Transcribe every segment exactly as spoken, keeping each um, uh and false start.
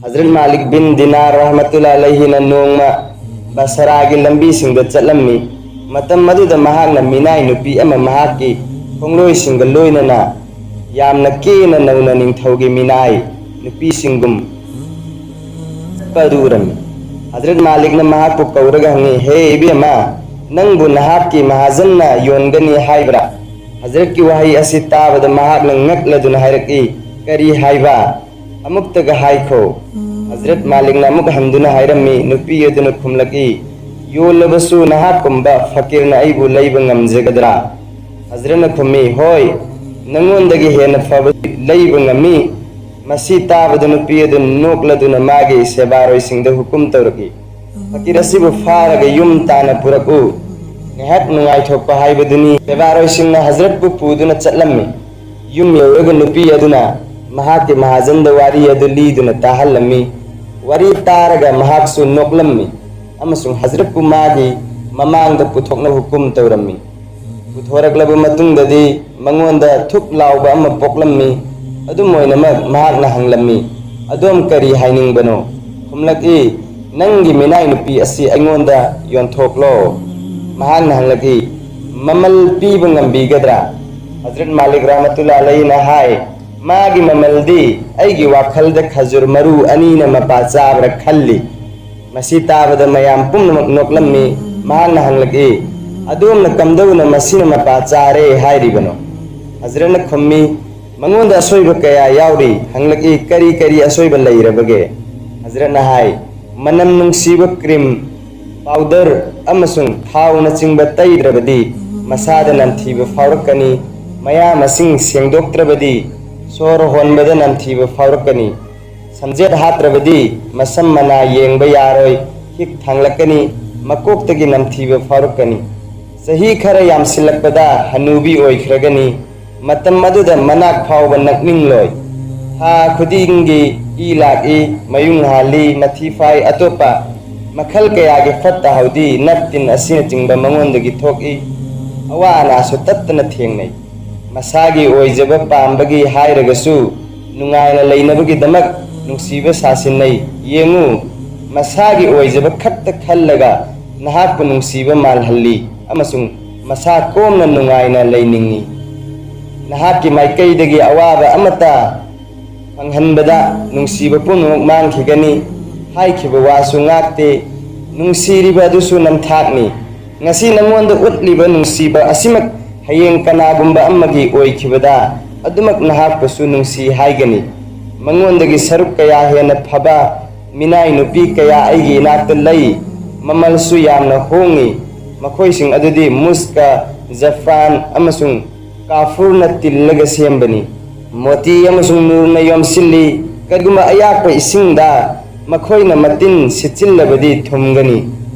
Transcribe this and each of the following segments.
ꯍꯖꯔꯠ ꯃꯥꯂꯤꯛ ꯕꯤꯟ dinner ꯔꯍꯃꯇꯨꯜꯂꯥ ꯑꯂꯩꯍꯤꯅ ꯅꯣꯡꯃ ꯕꯁꯔꯥꯒꯤ ꯂꯝꯕꯤꯁꯤꯡꯗ ꯆꯠꯂꯝꯃꯤ꯫ ꯃꯇꯝ ꯑꯗꯨꯗ ꯃꯍꯥꯛꯅ ꯃꯤꯅꯥꯏ ꯅꯨꯄꯤ ꯑꯃ ꯃꯍꯥꯛꯀꯤ ꯈꯣꯡꯂꯣꯏꯁꯤꯡꯒ ꯂꯣꯏꯅꯅ ꯌꯥꯝꯅ ꯀꯦꯅ ꯅꯧꯅ ꯅꯤꯡꯊꯧꯒꯤ ꯃꯤꯅꯥꯏ ꯅꯨꯄꯤꯁꯤꯡꯒꯨꯝ ꯆꯠꯄ ꯑꯗꯨ ꯎꯔꯝꯃꯤ꯫ ꯍꯖꯔꯠ ꯃꯥꯂꯤꯛꯅ ꯃꯍꯥꯛꯄꯨ ꯀꯧꯔꯒ ꯍꯪꯉꯤ, "ꯍꯦ ꯏꯕꯦꯝꯃ, ꯅꯪꯕꯨ ꯅꯍꯥꯛꯀꯤ ꯃꯍꯥꯖꯟꯅ ꯌꯣꯟꯒꯅꯤ ꯍꯥꯏꯕ꯭ꯔꯥ?" ꯍꯖꯔꯠꯀꯤ ꯋꯥꯍꯩ ꯑꯁꯤ ꯇꯥꯕꯗ ꯃꯍꯥꯛꯅ ꯉꯛꯂꯗꯨꯅ ꯍꯥꯏꯔꯛꯏ, "ꯀꯔꯤ ꯍꯥꯏꯕ? ꯑꯃꯨꯛꯇꯒ ꯍꯥꯏꯈꯣ꯫" ꯍꯖꯔꯠ ꯃꯥꯂꯤꯛꯅ ꯑꯃꯨꯛ ꯍꯟꯗꯨꯅ ꯍꯥꯏꯔꯝꯃꯤ꯫ ꯅꯨꯄꯤ ꯑꯗꯨꯅ ꯈꯨꯝꯂꯛꯏ, "ꯌꯣꯜꯂꯕꯁꯨ ꯅꯍꯥꯛꯀꯨꯝꯕ ꯐꯀꯤꯔꯅ ꯑꯩꯕꯨ ꯂꯩꯕ ꯉꯝꯖꯒꯗ꯭ꯔꯥ?" ꯍꯖꯔꯠꯅ ꯈꯨꯝꯃꯤ, "ꯍꯣꯏ, ꯅꯉꯣꯟꯗꯒꯤ ꯍꯦꯟꯅ ꯐꯕ ꯂꯩꯕ ꯉꯝꯃꯤ꯫" ꯃꯁꯤ ꯇꯥꯕꯗ ꯅꯨꯄꯤ ꯑꯗꯨ ꯅꯣꯛꯂꯗꯨꯅ ꯃꯥꯒꯤ ꯁꯦꯕꯥꯔꯣꯏꯁꯤꯡꯗ ꯍꯨꯀꯨꯝ ꯇꯧꯔꯛꯏ, "ꯐꯀꯤꯔ ꯑꯁꯤꯕꯨ ꯐꯥꯔꯒ ꯌꯨꯝ ꯇꯥꯅ ꯄꯨꯔꯛꯎ꯫ ꯉꯥꯏꯍꯥꯛ ꯅꯨꯡꯉꯥꯏꯊꯣꯛꯄ ꯍꯥꯏꯕꯗꯨꯅꯤ꯫" ꯁꯦꯕꯥꯔꯣꯏꯁꯤꯡꯅ ꯍꯖꯔꯠꯄꯨ ꯄꯨꯗꯨꯅ ꯆꯠꯂꯝꯃꯤ꯫ ꯌꯨꯝ ꯌꯧꯔꯒ ꯅꯨꯄꯤ ꯑꯗꯨꯅ ꯃꯍꯥꯛꯀꯤ ꯃꯍꯥꯖꯟꯗ ꯋꯥꯔꯤ ꯑꯗꯨ ꯂꯤꯗꯨꯅ ꯇꯥꯍꯜꯂꯝꯃꯤ꯫ ꯋꯥꯔꯤ ꯇꯥꯔꯒ ꯃꯍꯥꯛꯁꯨ ꯅꯣꯛꯂꯝꯃꯤ ꯑꯃꯁꯨꯡ ꯍꯖꯔꯠꯄꯨ ꯃꯥꯒꯤ ꯃꯃꯥꯡꯗ ꯄꯨꯊꯣꯛꯅꯕ ꯍꯨꯀꯨꯝ ꯇꯧꯔꯝꯃꯤ꯫ ꯄꯨꯊꯣꯔꯛꯂꯕ ꯃꯇꯨꯡꯗꯗꯤ ꯃꯉꯣꯟꯗ ꯊꯨꯛ ꯂꯥꯎꯕ ꯑꯃ ꯄꯣꯛꯂꯝꯃꯤ꯫ ꯑꯗꯨꯝ ꯑꯣꯏꯅꯃꯛ ꯃꯍꯥꯛꯅ ꯍꯪꯂꯝꯃꯤ, "ꯑꯗꯣꯝ ꯀꯔꯤ ꯍꯥꯏꯅꯤꯡꯕꯅꯣ?" ꯈꯨꯝꯂꯛꯏ, "ꯅꯪꯒꯤ ꯃꯤꯅꯥꯏ ꯅꯨꯄꯤ ꯑꯁꯤ ꯑꯩꯉꯣꯟꯗ ꯌꯣꯟꯊꯣꯛꯂꯣ꯫" ꯃꯍꯥꯛꯅ ꯍꯪꯂꯛꯏ, "ꯃꯃꯜ ꯄꯤꯕ ꯉꯝꯕꯤꯒꯗ꯭ꯔꯥ?" ꯍꯖꯔꯠ ꯃꯥꯂꯤꯛ ꯔꯍꯃꯇꯨꯜꯂꯥ ꯑꯂꯩꯅ ꯍꯥꯏ, "ꯃꯥꯒꯤ ꯃꯃꯜꯗꯤ ꯑꯩꯒꯤ ꯋꯥꯈꯜꯗ ꯈꯖꯨꯔ ꯃꯔꯨ ꯑꯅꯤꯅ ꯃꯄꯥ ꯆꯥꯕ꯭ꯔꯥ ꯈꯜꯂꯤ꯫" ꯃꯁꯤ ꯇꯥꯕꯗ ꯃꯌꯥꯝ ꯄꯨꯝꯅꯃꯛ ꯅꯣꯛꯂꯝꯃꯤ꯫ ꯃꯍꯥꯛꯅ ꯍꯪꯂꯛꯏ, "ꯑꯗꯣꯝꯅ ꯀꯝꯗꯧꯅ ꯃꯁꯤꯅ ꯃꯄꯥ ꯆꯥꯔꯦ ꯍꯥꯏꯔꯤꯕꯅꯣ?" ꯍꯖꯔꯠꯅ ꯈꯨꯝꯃꯤ, "ꯃꯉꯣꯟꯗ ꯑꯁꯣꯏꯕ ꯀꯌꯥ ꯌꯥꯎꯔꯤ꯫" ꯍꯪꯂꯛꯏ, "ꯀꯔꯤ ꯀꯔꯤ ꯑꯁꯣꯏꯕ ꯂꯩꯔꯕꯒꯦ?" ꯍꯖꯔꯠꯅ ꯍꯥꯏ, "ꯃꯅꯝ ꯅꯨꯡꯁꯤꯕ ꯀ꯭ꯔꯤꯝ, ꯄꯥꯎꯗꯔ ꯑꯃꯁꯨꯡ ꯊꯥꯎꯅꯆꯤꯡꯕ ꯇꯩꯗ꯭ꯔꯕꯗꯤ ꯃꯁꯥꯗ ꯅꯝꯊꯤꯕ ꯐꯥꯎꯔꯛꯀꯅꯤ꯫ ꯃꯌꯥ ꯃꯁꯤꯡ ꯁꯦꯡꯗꯣꯛꯇ꯭ꯔꯕꯗꯤ ꯁꯣꯔ ꯍꯣꯟꯕꯗ ꯅꯝꯊꯤꯕ ꯐꯥꯎꯔꯛꯀꯅꯤ꯫ ꯁꯝꯖꯦꯠ ꯍꯥꯠꯇ꯭ꯔꯕꯗꯤ ꯃꯁꯝ ꯃꯅꯥ ꯌꯦꯡꯕ ꯌꯥꯔꯣꯏ, ꯍꯤꯛ ꯊꯥꯡꯂꯛꯀꯅꯤ, ꯃꯀꯣꯛꯇꯒꯤ ꯅꯝꯊꯤꯕ ꯐꯥꯎꯔꯛꯀꯅꯤ꯫ ꯆꯍꯤ ꯈꯔ ꯌꯥꯝꯁꯤꯜꯂꯛꯄꯗ ꯍꯅꯨꯕꯤ ꯑꯣꯏꯈ꯭ꯔꯒꯅꯤ꯫ ꯃꯇꯝ ꯑꯗꯨꯗ ꯃꯅꯥꯛ ꯐꯥꯎꯕ ꯅꯛꯅꯤꯡꯂꯣꯏ꯫ ꯊꯥ ꯈꯨꯗꯤꯡꯒꯤ ꯏ ꯂꯥꯛꯏ, ꯃꯌꯨꯡ ꯍꯥꯜꯂꯤ, ꯃꯊꯤ ꯐꯥꯏ, ꯑꯇꯣꯞꯄ ꯃꯈꯜ ꯀꯌꯥꯒꯤ ꯐꯠꯇ ꯍꯥꯎꯗꯤ ꯅꯞ ꯇꯤꯟ ꯑꯁꯤꯅꯆꯤꯡꯕ ꯃꯉꯣꯟꯗꯒꯤ ꯊꯣꯛꯏ꯫ ꯑꯋꯥ ꯑꯅꯥꯁꯨ ꯇꯠꯇꯅ ꯊꯦꯡꯅꯩ꯫ ꯃꯁꯥꯒꯤ ꯑꯣꯏꯖꯕ ꯄꯥꯝꯕꯒꯤ ꯍꯥꯏꯔꯒꯁꯨ ꯅꯨꯡꯉꯥꯏꯅ ꯂꯩꯅꯕꯒꯤꯗꯃꯛ ꯅꯨꯡꯁꯤꯕ ꯁꯥꯁꯤꯟꯅꯩ꯫ ꯌꯦꯡꯉꯨ, ꯃꯁꯥꯒꯤ ꯑꯣꯏꯖꯕ ꯈꯛꯇ ꯈꯜꯂꯒ ꯅꯍꯥꯛꯄꯨ ꯅꯨꯡꯁꯤꯕ ꯃꯥꯜꯍꯜꯂꯤ ꯑꯃꯁꯨꯡ ꯃꯁꯥ ꯀꯣꯝꯅ ꯅꯨꯡꯉꯥꯏꯅ ꯂꯩꯅꯤꯡꯏ꯫ ꯅꯍꯥꯛꯀꯤ ꯃꯥꯏꯀꯩꯗꯒꯤ ꯑꯋꯥꯕ ꯑꯃꯠꯇ ꯐꯪꯍꯟꯕꯗ ꯅꯨꯡꯁꯤꯕ ꯄꯨꯝꯅꯃꯛ ꯃꯥꯡꯈꯤꯒꯅꯤ ꯍꯥꯏꯈꯤꯕ ꯋꯥꯁꯨ ꯉꯥꯛꯇꯦ꯫ ꯅꯨꯡꯁꯤꯔꯤꯕ ꯑꯗꯨꯁꯨ ꯅꯝꯊꯥꯛꯅꯤ꯫ ꯉꯁꯤ ꯅꯉꯣꯟꯗ ꯎꯠꯂꯤꯕ ꯅꯨꯡꯁꯤꯕ ꯑꯁꯤꯃꯛ ꯍꯌꯦꯡ ꯀꯅꯥꯒꯨꯝꯕ ꯑꯃꯒꯤ ꯑꯣꯏꯈꯤꯕꯗ ꯑꯗꯨꯃꯛ ꯅꯍꯥꯛꯄꯨꯁꯨ ꯅꯨꯡꯁꯤ ꯍꯥꯏꯒꯅꯤ꯫ ꯃꯉꯣꯟꯗꯒꯤ ꯁꯔꯨꯛ ꯀꯌꯥ ꯍꯦꯟꯅ ꯐꯕ ꯃꯤꯅꯥꯏ ꯅꯨꯄꯤ ꯀꯌꯥ ꯑꯩꯒꯤ ꯏꯅꯥꯛꯇ ꯂꯩ꯫ ꯃꯃꯜꯁꯨ ꯌꯥꯝꯅ ꯍꯣꯡꯏ꯫ ꯃꯈꯣꯏꯁꯤꯡ ꯑꯗꯨꯗꯤ ꯃꯨꯁꯀ, ꯖꯐ꯭ꯔꯥꯟ ꯑꯃꯁꯨꯡ ꯀꯥꯐꯨꯔꯅ ꯇꯤꯜꯂꯒ ꯁꯦꯝꯕꯅꯤ꯫ ꯃꯣꯇꯤ ꯑꯃꯁꯨꯡ ꯅꯨꯔꯅ ꯌꯣꯝꯁꯤꯜꯂꯤ꯫ ꯀꯔꯤꯒꯨꯝꯕ ꯑꯌꯥꯛꯄ ꯏꯁꯤꯡꯗ ꯃꯈꯣꯏꯅ ꯃꯇꯤꯟ ꯁꯤꯠꯆꯤꯜꯂꯕꯗꯤ ꯊꯨꯝꯒꯅꯤ꯫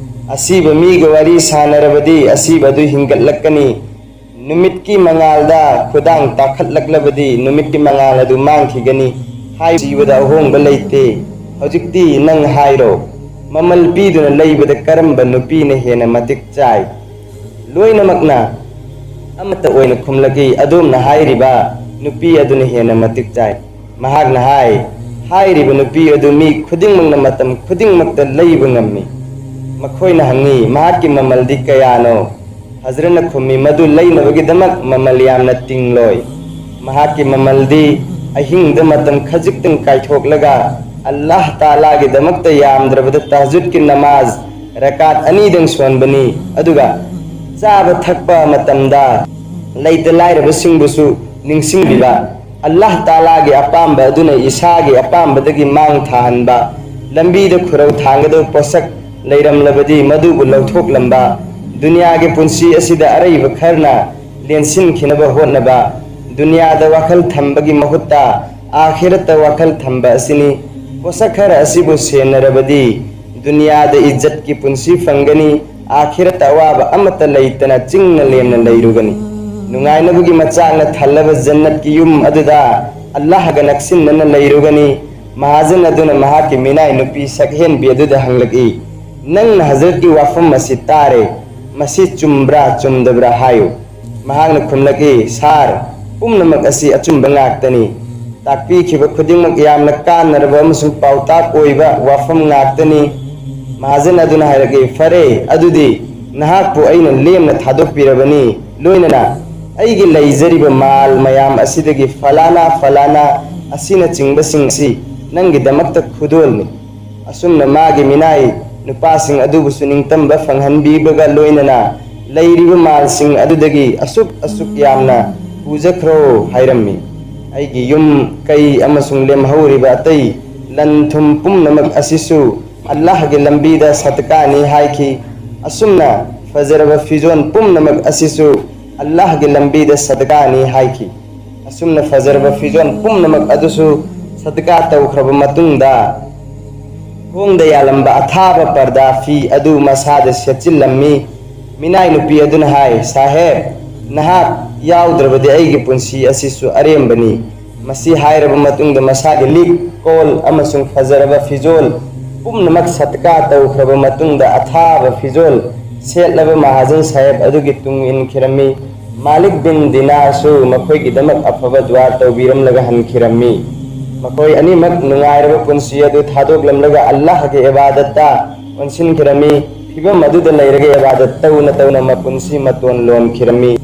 ꯑꯁꯤꯕ ꯃꯤꯒ ꯋꯥꯔꯤ ꯁꯥꯟꯅꯔꯕꯗꯤ ꯑꯁꯤꯕ ꯑꯗꯨ ꯍꯤꯡꯒꯠꯂꯛꯀꯅꯤ꯫ ꯅꯨꯃꯤꯠꯀꯤ ꯃꯉꯥꯜꯗ ꯈꯨꯗꯥꯡ ꯇꯥꯈꯠꯂꯛꯂꯕꯗꯤ ꯅꯨꯃꯤꯠꯀꯤ ꯃꯉꯥꯜ ꯑꯗꯨ ꯃꯥꯡꯈꯤꯒꯅꯤ꯫ ꯍꯥꯏ ꯖꯤꯕꯗ ꯑꯍꯣꯡꯕ ꯂꯩꯇꯦ꯫ ꯍꯧꯖꯤꯛꯇꯤ ꯅꯪ ꯍꯥꯏꯔꯣ, ꯃꯃꯜ ꯄꯤꯗꯨꯅ ꯂꯩꯕꯗ ꯀꯔꯝꯕ ꯅꯨꯄꯤꯅ ꯍꯦꯟꯅ ꯃꯇꯤꯛ ꯆꯥꯏ? ꯂꯣꯏꯅꯃꯛꯅ ꯑꯃꯠꯇ ꯑꯣꯏꯅ ꯈꯨꯝꯂꯛꯏ, "ꯑꯗꯣꯝꯅ ꯍꯥꯏꯔꯤꯕ ꯅꯨꯄꯤ ꯑꯗꯨꯅ ꯍꯦꯟꯅ ꯃꯇꯤꯛ ꯆꯥꯏ"꯫ ꯃꯍꯥꯛꯅ ꯍꯥꯏ, "ꯍꯥꯏꯔꯤꯕ ꯅꯨꯄꯤ ꯑꯗꯨ ꯃꯤ ꯈꯨꯗꯤꯡꯃꯛꯅ ꯃꯇꯝ ꯈꯨꯗꯤꯡꯃꯛꯇ ꯂꯩꯕ ꯉꯝꯃꯤ"꯫ ꯃꯈꯣꯏꯅ ꯍꯪꯉꯤ, "ꯃꯍꯥꯛꯀꯤ ꯃꯃꯜꯗꯤ ꯀꯌꯥꯅꯣ?" ꯍꯖꯔꯠꯅ ꯈꯨꯝꯃꯤ, "ꯃꯗꯨ ꯂꯩꯅꯕꯒꯤꯗꯃꯛ ꯃꯃꯜ ꯌꯥꯝꯅ ꯇꯤꯡꯂꯣꯏ"꯫ ꯃꯍꯥꯛꯀꯤ ꯃꯃꯜꯗꯤ ꯑꯍꯤꯡꯗ ꯃꯇꯝ ꯈꯖꯤꯛꯇꯪ ꯀꯥꯏꯊꯣꯛꯂꯒ ꯑꯜꯂꯥꯍ ꯇꯥꯂꯥꯒꯤꯗꯃꯛꯇ ꯌꯥꯝꯗ꯭ꯔꯕꯗ ꯇꯍꯖꯨꯗꯀꯤ ꯅꯃꯥꯖ ꯔꯀꯥꯠ ꯑꯅꯤꯗꯪ ꯁꯣꯟꯕꯅꯤ꯫ ꯑꯗꯨꯒ ꯆꯥꯕ ꯊꯛꯄ ꯃꯇꯝꯗ ꯂꯩꯇ ꯂꯥꯏꯔꯕꯁꯤꯡꯕꯨꯁꯨ ꯅꯤꯡꯁꯤꯡꯕꯤꯕ, ꯑꯜꯂꯥꯍ ꯇꯥꯂꯥꯒꯤ ꯑꯄꯥꯝꯕ ꯑꯗꯨꯅ ꯏꯁꯥꯒꯤ ꯑꯄꯥꯝꯕꯗꯒꯤ ꯃꯥꯡ ꯊꯥꯍꯟꯕ, ꯂꯝꯕꯤꯗ ꯈꯨꯔꯧ ꯊꯥꯡꯒꯗꯕ ꯄꯣꯠꯁꯛ ꯂꯩꯔꯝꯂꯕꯗꯤ ꯃꯗꯨꯕꯨ ꯂꯧꯊꯣꯛꯂꯝꯕ, ꯗꯨꯅꯤꯌꯥꯒꯤ ꯄꯨꯟꯁꯤ ꯑꯁꯤꯗ ꯑꯔꯩꯕ ꯈꯔꯅ ꯂꯦꯟꯁꯤꯟꯈꯤꯅꯕ ꯍꯣꯠꯅꯕ, ꯗꯨꯅꯤꯌꯥꯗ ꯋꯥꯈꯜ ꯊꯝꯕꯒꯤ ꯃꯍꯨꯠꯇ ꯑꯥꯈꯤꯔꯠꯇ ꯋꯥꯈꯜ ꯊꯝꯕ ꯑꯁꯤꯅꯤ꯫ ꯄꯣꯠꯁꯛ ꯈꯔ ꯑꯁꯤꯕꯨ ꯁꯦꯟꯅꯔꯕꯗꯤ ꯗꯨꯅꯤꯌꯥꯗ ꯏꯖꯠꯀꯤ ꯄꯨꯟꯁꯤ ꯐꯪꯒꯅꯤ, ꯑꯥꯈꯤꯔꯠꯇ ꯑꯋꯥꯕ ꯑꯃꯠꯇ ꯂꯩꯇꯅ ꯆꯤꯡꯅ ꯂꯦꯝꯅ ꯂꯩꯔꯨꯒꯅꯤ꯫ ꯅꯨꯡꯉꯥꯏꯅꯕꯒꯤ ꯃꯆꯥꯛꯅ ꯊꯜꯂꯕ ꯖꯟꯅꯠꯀꯤ ꯌꯨꯝ ꯑꯗꯨꯗ ꯑꯜꯂꯥꯍꯒ ꯅꯛꯁꯤꯟꯅꯅ ꯂꯩꯔꯨꯒꯅꯤ꯫ ꯃꯍꯥꯖꯟ ꯑꯗꯨꯅ ꯃꯍꯥꯛꯀꯤ ꯃꯤꯅꯥꯏ ꯅꯨꯄꯤ ꯁꯛꯍꯦꯟꯕꯤ ꯑꯗꯨꯗ ꯍꯪꯂꯛꯏ, "ꯅꯪꯅ ꯍꯖꯔꯠꯀꯤ ꯋꯥꯐꯝ ꯑꯁꯤ ꯇꯥꯔꯦ, ꯃꯁꯤ ꯆꯨꯝꯕ꯭ꯔꯥ ꯆꯨꯝꯗꯕ꯭ꯔꯥ ꯍꯥꯏꯌꯨ"꯫ ꯃꯍꯥꯛꯅ ꯈꯨꯝꯂꯛꯏ, "ꯁꯥꯔ, ꯄꯨꯝꯅꯃꯛ ꯑꯁꯤ ꯑꯆꯨꯝꯕ ꯉꯥꯛꯇꯅꯤ"꯫ ꯇꯥꯛꯄꯤꯈꯤꯕ ꯈꯨꯗꯤꯡꯃꯛ ꯌꯥꯝꯅ ꯀꯥꯟꯅꯔꯕ ꯑꯃꯁꯨꯡ ꯄꯥꯎꯇꯥꯛ ꯑꯣꯏꯕ ꯋꯥꯐꯝ ꯉꯥꯛꯇꯅꯤ꯫ ꯃꯍꯥꯖꯟ ꯑꯗꯨꯅ ꯍꯥꯏꯔꯛꯏ, "ꯐꯔꯦ, ꯑꯗꯨꯗꯤ ꯅꯍꯥꯛꯄꯨ ꯑꯩꯅ ꯂꯦꯝꯅ ꯊꯥꯗꯣꯛꯄꯤꯔꯕꯅꯤ, ꯂꯣꯏꯅꯅ ꯑꯩꯒꯤ ꯂꯩꯖꯔꯤꯕ ꯃꯥꯜ ꯃꯌꯥꯝ ꯑꯁꯤꯗꯒꯤ ꯐꯂꯥꯅꯥ ꯐꯂꯥꯅꯥ ꯑꯁꯤꯅꯆꯤꯡꯕꯁꯤꯡ ꯑꯁꯤ ꯅꯪꯒꯤꯗꯃꯛꯇ ꯈꯨꯗꯣꯜꯅꯤ꯫" ꯑꯁꯨꯝꯅ ꯃꯥꯒꯤ ꯃꯤꯅꯥꯏ ꯅꯨꯄꯥꯁꯤꯡ ꯑꯗꯨꯕꯨꯁꯨ ꯅꯤꯡꯇꯝꯕ ꯐꯪꯍꯟꯕꯤꯕꯒ ꯂꯣꯏꯅꯅ ꯂꯩꯔꯤꯕ ꯃꯥꯜꯁꯤꯡ ꯑꯗꯨꯗꯒꯤ ꯑꯁꯨꯛ ꯑꯁꯨꯛ ꯌꯥꯝꯅ ꯄꯨꯖꯈ꯭ꯔꯣ ꯍꯥꯏꯔꯝꯃꯤ꯫ "ꯑꯩꯒꯤ ꯌꯨꯝ, ꯀꯩ ꯑꯃꯁꯨꯡ ꯂꯦꯝꯍꯧꯔꯤꯕ ꯑꯇꯩ ꯂꯟ ꯊꯨꯝ ꯄꯨꯝꯅꯃꯛ ꯑꯁꯤꯁꯨ ꯑꯜꯂꯥꯍꯒꯤ ꯂꯝꯕꯤꯗ ꯁꯗꯀꯥꯅꯤ" ꯍꯥꯏꯈꯤ꯫ ꯑꯁꯨꯝꯅ ꯐꯖꯔꯕ ꯐꯤꯖꯣꯜ ꯄꯨꯝꯅꯃꯛ ꯑꯁꯤꯁꯨ ꯑꯜꯂꯥꯍꯒꯤ ꯂꯝꯕꯤꯗ ꯁꯗꯀꯥꯅꯤ ꯍꯥꯏꯈꯤ꯫ ꯑꯁꯨꯝꯅ ꯐꯖꯔꯕ ꯐꯤꯖꯣꯜ ꯄꯨꯝꯅꯃꯛ ꯑꯗꯨꯁꯨ ꯁꯗꯀꯥ ꯇꯧꯈ꯭ꯔꯕ ꯃꯇꯨꯡꯗ, ꯈꯣꯡꯗ ꯌꯥꯜꯂꯝꯕ ꯑꯊꯥꯕ ꯄꯔꯗꯥ ꯐꯤ ꯑꯗꯨ ꯃꯁꯥꯗ ꯁꯦꯠꯆꯤꯜꯂꯝꯃꯤ꯫ ꯃꯤꯅꯥꯏ ꯅꯨꯄꯤ ꯑꯗꯨꯅ ꯍꯥꯏ, "ꯁꯥꯍꯦꯕ, ꯅꯍꯥꯛ ꯌꯥꯎꯗ꯭ꯔꯕꯗꯤ ꯑꯩꯒꯤ ꯄꯨꯟꯁꯤ ꯑꯁꯤꯁꯨ ꯑꯔꯦꯝꯕꯅꯤ꯫" ꯃꯁꯤ ꯍꯥꯏꯔꯕ ꯃꯇꯨꯡꯗ ꯃꯁꯥꯒꯤ ꯂꯤꯛ ꯀꯣꯜ ꯑꯃꯁꯨꯡ ꯐꯖꯔꯕ ꯐꯤꯖꯣꯜ ꯄꯨꯝꯅꯃꯛ ꯁꯠꯀꯥ ꯇꯧꯈ꯭ꯔꯕ ꯃꯇꯨꯡꯗ, ꯑꯊꯥꯕ ꯐꯤꯖꯣꯜ ꯁꯦꯠꯂꯕ ꯃꯍꯥꯖꯟ ꯁꯥꯍꯦꯕ ꯑꯗꯨꯒꯤ ꯇꯨꯡ ꯏꯟꯈꯤꯔꯝꯃꯤ꯫ ꯃꯥꯂꯤꯛ ꯕꯤꯟ ꯗꯤꯅꯥꯔꯁꯨ ꯃꯈꯣꯏꯒꯤꯗꯃꯛ ꯑꯐꯕ ꯗꯨꯋꯥ ꯇꯧꯕꯤꯔꯝꯂꯒ ꯍꯟꯈꯤꯔꯝꯃꯤ꯫ ꯃꯈꯣꯏ ꯑꯅꯤꯃꯛ ꯅꯨꯡꯉꯥꯏꯔꯕ ꯄꯨꯟꯁꯤ ꯑꯗꯨ ꯊꯥꯗꯣꯛꯂꯝꯂꯒ ꯑꯜꯂꯥꯍꯒꯤ ꯏꯕꯥꯗꯠꯇ ꯑꯣꯟꯁꯤꯟꯈꯤꯔꯝꯃꯤ꯫ ꯐꯤꯕꯝ ꯑꯗꯨꯗ ꯂꯩꯔꯒ ꯏꯕꯥꯗꯠ ꯇꯧꯅ ꯇꯧꯅ ꯃꯄꯨꯟꯁꯤ ꯃꯇꯣꯟ ꯂꯣꯟꯈꯤꯔꯝꯃꯤ꯫